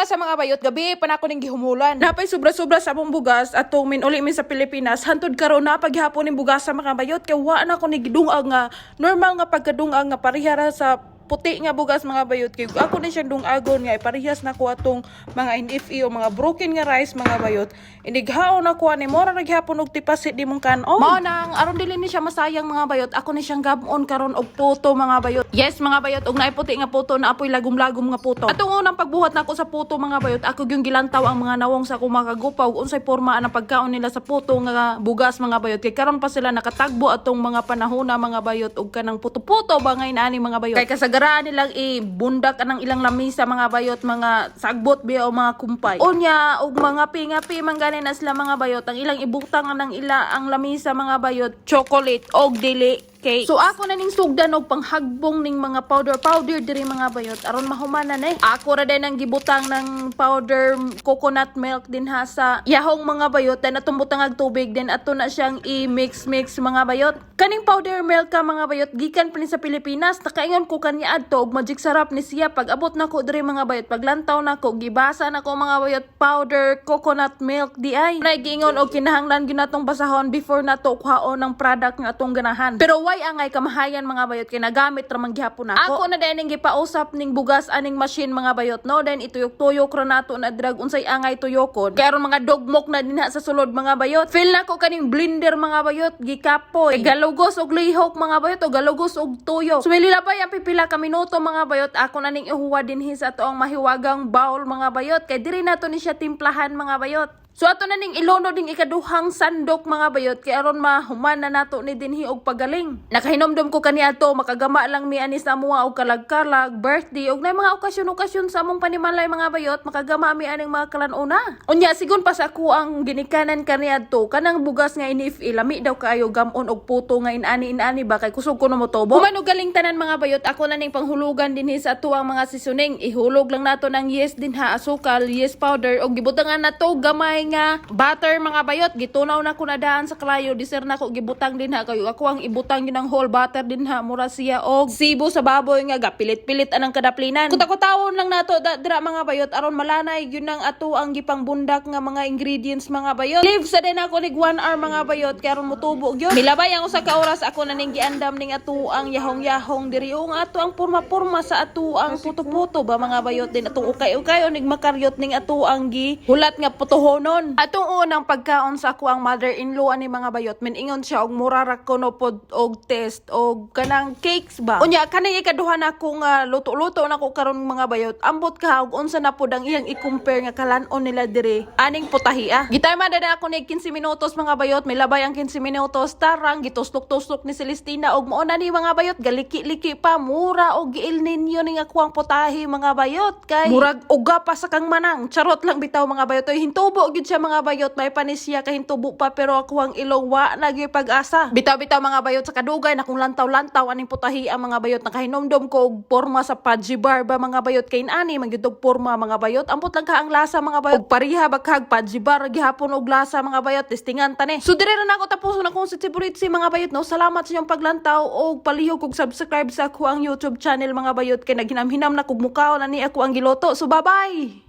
bugas sa mga bayot, gabi pa nako ning gihumulan. Napay sobra-sobra sa among bugas atong minuli mi sa Pilipinas. Hantod karon na paghapon ning bugas sa mga bayot kay wa na ko ni gidungag nga normal nga pagkadungag nga parehara sa puti nga bugas, mga bayot, kay ako ni siyang dungagon nga iparehas na ko atong mga NFE o mga broken nga rice, mga bayot. Inighaon na ko ani, mora ra gihapon og tipasit di mong kanon. Mao nang aron dili ni siya masayang, mga bayot, ako ni siyang gab-on karon og puto, mga bayot. Yes, mga bayot, og naay puti nga puto na apoy lagom-lagom nga puto. Atong unang pagbuhat nako sa puto, mga bayot, ako yung gilantaw ang mga nawong sa akong mga kagupa ug unsay porma ang pagkaon nila sa puto nga bugas, mga bayot, kay karon pa sila nakatagbo atong mga panahon na, mga bayot, og kanang puto-puto ba ngay ani, mga bayot, kay kasagaraan nilang ibundak anang ilang lamisa, mga bayot, mga sagbot biya o mga kumpay. Unya og mga pingapi man gani na sila, mga bayot, ang ilang ibutang anang ila ang lamisa, mga bayot, chocolate og dili cake. So ako na ning sugdan og panghagbong ning mga powder powder diri, mga bayot, aron mahuman na ni. Ako ra din ang gibutang ng powder coconut milk din ha sa yahong, mga bayot, then atong butang tubig, then ato na siyang i-mix mix, mga bayot. Kaning powder milk ka, mga bayot, gikan pa ni sa Pilipinas. Nakaingon ko kanya adto og Magic Sarap ni siya. Pag abot nako diri, mga bayot, paglantaw nako, gibasa nako, mga bayot, powder coconut milk di ay. Nay giingon og kinahanglan gyud natong basahon before nato kuhaon ng product nga atong ganahan. Pero way angay kamahayan, mga bayot, kay nagamit ra man gihapon nako. Ako na din ang gipausap ning bugas aning machine, mga bayot, no, then ituyok-tuyok ra nato na drag unsay angay tuyokon. Kay aron mga dugmok na dinha sa sulod, mga bayot. Feel nako kaning blender, mga bayot, gikapoy. Kay galugos og lihok, mga bayot, o galugos og tuyok. So milabay ang pipila ka minuto, mga bayot, ako na ning ihuwa dinhi sa ato ang mahiwagang bowl, mga bayot, kay diri nato ni siya timplahan, mga bayot. So ato na ning ilunod ning ikaduhang sandok, mga bayot, kay aron mahuman na nato ni dinhi og pagaling. Nakahinomdom ko kaniadto, makagama lang mi ani sa amoa og kalag-kalag, birthday og nay mga okasyon-okasyon sa among panimalay, mga bayot, makagama mi aning mga kalan-una. Unya sigon pa sa ako ang ginikanan kaniadto, kanang bugas nga NFE lami daw kaayo gamon og puto nga inani-inani ba kay kusog ko no motubo. Human og galing tanan, mga bayot, ako na ning panghulugan dinhi sa atuang mga seasoning. Ihulog lang nato ng yeast dinha, asukal, yeast powder og gibutangan nato gamay nga butter, mga bayot. Gitunaw na ko na daan sa kalayo, diser na ko gibutang dinha kayo. Ako ang ibutang yun ang whole butter dinha, mura siya og sibo sa baboy nga gapilit-pilit anang kadaplinan. Kuta-kutawon lang nato da dira, mga bayot, aron malanay yun ang ato ang gipangbundak nga mga ingredients, mga bayot. Leave sa din ako nig 1 hour, mga bayot, kay aron motubo gyud. Milabay ang usa ka oras, ako na ning giandam ning ato ang yahong-yahong diri o nga ato ang porma-porma sa ato ang puto-puto ba, mga bayot, din atong ukay-ukay o nig makaryot ning ato ang gi hulat nga putohonon. Atong unang pagkaon sa ako ang mother-in-law ani, mga bayot, min-ingon siya og mura ra kuno pod og taste og kanang cakes ba. Unya kaning ikaduha na ko nga luto-luto na ko karon, mga bayot. Ambot ka og unsa na pod ang iyang i-compare nga kalan-on nila dire aning putahia. Gitayma na ako ni 15 minutos, mga bayot, may labay ang 15 minutos, tarang gituslok-tuslok ni Celestina og mao na ni, mga bayot, galiki-liki pa, mura og giil ninyo ning ako ang putahe, mga bayot, kay murag uga pa sa kang manang. Charot lang bitaw, mga bayot. Oy, hintubo gyud siya, mga bayot, may panis siya kahintubo pa, pero ako ang ilong wa na gyud pag-asa. Bitaw-bitaw, mga bayot, sa kadugay na kung lantaw-lantaw aning putahi ang mga bayot, nakahinomdom ko og porma sa Fudgee Barr ba, mga bayot, kay ani man gyud og porma, mga bayot. Ambot lang ka ang lasa, mga bayot. Og pareha ba kag Fudgee Barr gihapon og lasa, mga bayot, testingan ta ni. So dire ra nako tapuson akong si Tiburitsi, mga bayot, no. Salamat sa inyong paglantaw og palihog og subscribe sa ako ang YouTube channel, mga bayot, kay naghinam-hinam na kog mukaon ani ako ang giluto. So bye-bye.